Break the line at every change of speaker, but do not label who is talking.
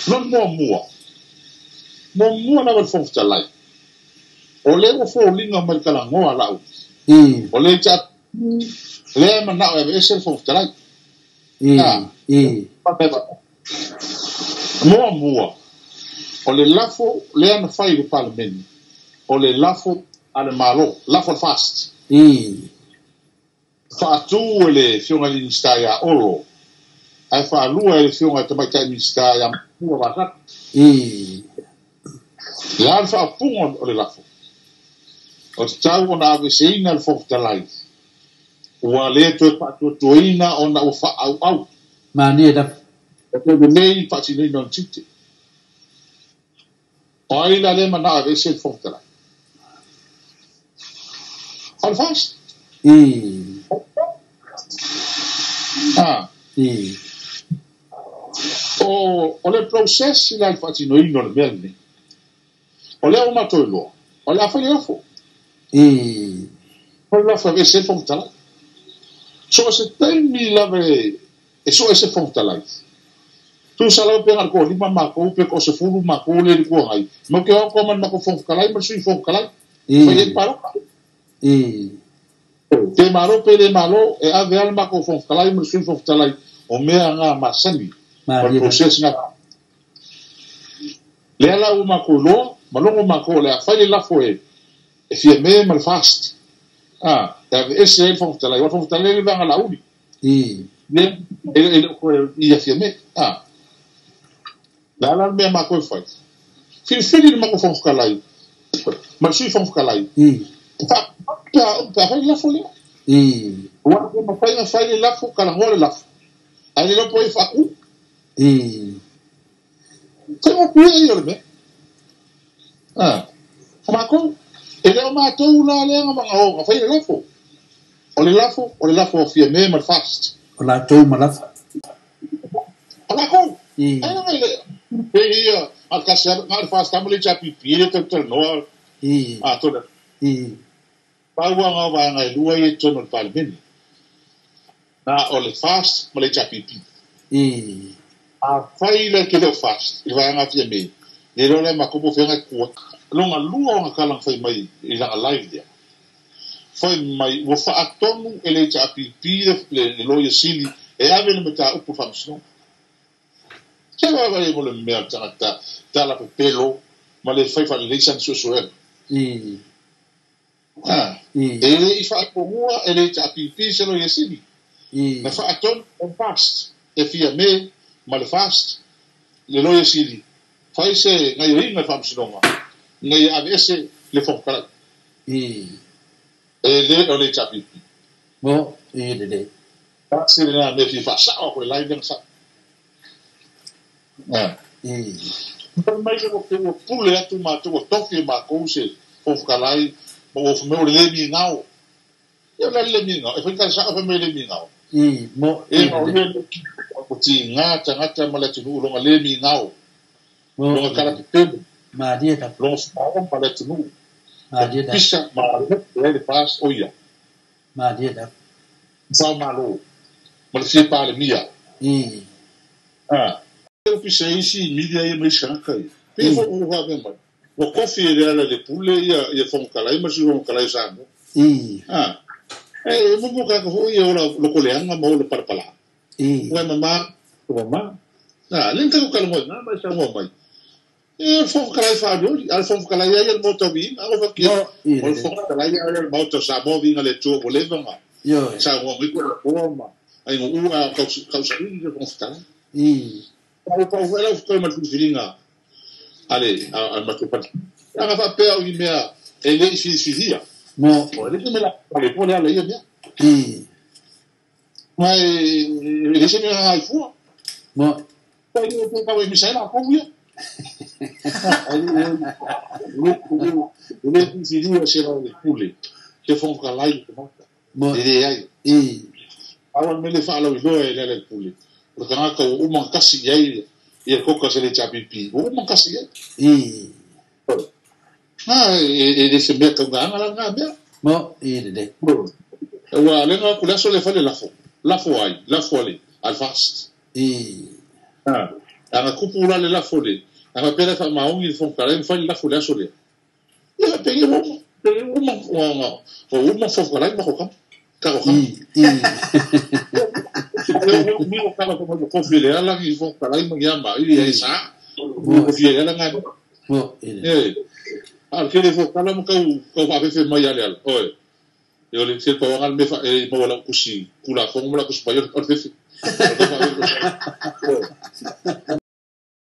Lona muamua, muamua lava le Fofoga Fetalai, o lea ua foliga mai le talanoa a Laauli, o le HRPP lea e manao e aveese le Fofoga Fetalai. Muamua, o le lafo lea na fai i le Palemene, o le lafo a le Malo, lafo a le FAST. Faatu e le Afioga i le Minisita ia Olo, ae faalua e le Afioga i le Tamaitai Minisita ia Matua Vasati. O le a le faaupuga o le lafo? O tatau ona aveeseina le Fofoga Fetalai, ua le toe faatuatuaina ona ua faaauau.
Manie lava.
E toe lelei le faatinoina o le tiute. O ai la lea e manao e aveese le Fofoga Fetalai? O le FAST. O le process la i le faatinoina o le mea lenei, o lea ua matou iloa, o le a fai le lafo. Fai le lafo e aveese ai le Fofoga Fetalai. So o se taimi lava e so ese Fofoga Fetalai, tusa lava pe na o le toalima matou pe toasefulu matou lea i le Itu Agai, matou te o atu lava ma le matou Fofoga Fetalai ma le Sui Fofoga Fetalai, fai ai le palota. Pe malo pe le malo, e ave lava le matou Fofoga Fetalai ma le Sui Fofoga Fetalai, o mea na masani, o le process na. Lea la ua matou iloa, ma logo matou o le a fai le lafo e Fiame ma le FAST, e aveese ai le Fofoga Fetalai, aua o le Fofoga Fetalai le vaega Laauli. Le e le o toe ia Fiame. Le a la le mea matou e fai? Filifili le matou Fofoga Fetalai ma le Sui Fofoga Fetalai, pe a fai le lafo lea. Ua le mafai ona fai le lafo, talanoa le lafo, ae le iloa po o ai e faatu. Faigofie ia o le mea. O matou, e le o matou la lea na fai le lafo. O le lafo, o le lafo a Fiame ma le FAST.
O latou ma lafo.
O latou. Pe ia, a le kasi na le FAST ma le HRPP le talanoa. Tona. Pau lava vaega e lua ia i totonu o le Palemene. Na o le FAST ma le HRPP. A fai la ke le o FAST, i le vaega a Fiame, le iloa lea matou po o fea na tutu ai. Lona lua o na tala na fai mai i lana live lea. Fai mai ua faatonu e le HRPP le Loia Sili e ave le mataupu i le Faamasinoga. Se vaavaai mo le mea o le tagata tala pepelo ma le fai faalelei sana suesuega. E le i faatonua e le HRPP se Loia Sili. Na faatonu e le FAST, e Fiame ma le FAST, le Loia Sili, fai se gaioiga i le Faamasinoga ina ia aveese le Fofoga Fetalai. E le o le HRPP.
Mo, e lelei.
Tasi lena mea fia faasao atu e live lea na sao. Fai mai le ua pule atu matou, ua tofi e matou se Fofoga Fetalai, ma ua fai mai o le le migao. Ia o le a le le migao? E fai tala sao fai mai le migao.
Mo,
e ma o ia o tiga tagata ma le atunuu longa le migao. Longa tala pepelo.
Malie lava.
Longa faaoma ma le atunuu.
Malie lava.
Pisa ma le le FAST o ia.
Malie lava.
Sao malo. Ma le fia Palemia. O pisa isi media ia mai isi tagata ia. Pe fo o faapea mai. Ua kofi e le ala le pule ia Fofoga Fetalai ma le Sui Fofoga Fetalai o Samoa. E mumu kaka foi ia ola loko leanga ma ola palapala. Ua mama, ua mama. Le nta ko kala mo na mai sa mo mai. E Fofoga Fetalai faalioli, a le Fofoga Fetalai ai le mota viiga, o fakia. O le Fofoga Fetalai ai le mota Samoa viiga le Atua ua leva na. Sa mo mai ko la ma. Ai no ua kau sa le Fofoga Fetalai. Pau pau foi lau foi ma le filifiliga ale a matou pali. Aga faapea o i mea e le i filifilia.
Mo.
O le me la le po le ala ia mea. Ma e le se mea ai fua.
Mo.
Pai le pe kau e misa la ko ia. Ai le le filifilia se la le pule. Se Fofoga Fetalai le mata.
Mo.
E le ai. Awa mele whaalau i loa e le pule. O le tagata ua uma kasi i ai ia koka se le HRPP. Ua uma kasi i ai. E le se mea kaungaanga la ngā mea.
Mo, e le le.
Ua lenga ku le aso le fale lafo. Lafo ai, lafo ale, al FAST. Ana kupu la le lafo le. Ana pera fa maongi le fong kalai fa le lafo le aso le. Ia pe ia uma pe uma uma uma fong kalai ma ko kam. Ka ko kam. Mi o kala ko mo ko fi le ala ki fong kalai ma ia ma i ia sa. Mo fi le ala ngai.
Mo
ile. Al ke le fo kala mo kau kau fa fe mai ale al. Oi. E o le se pa wangal me fa e mo wala kusi kula fong mo la kusi pa yo o fe.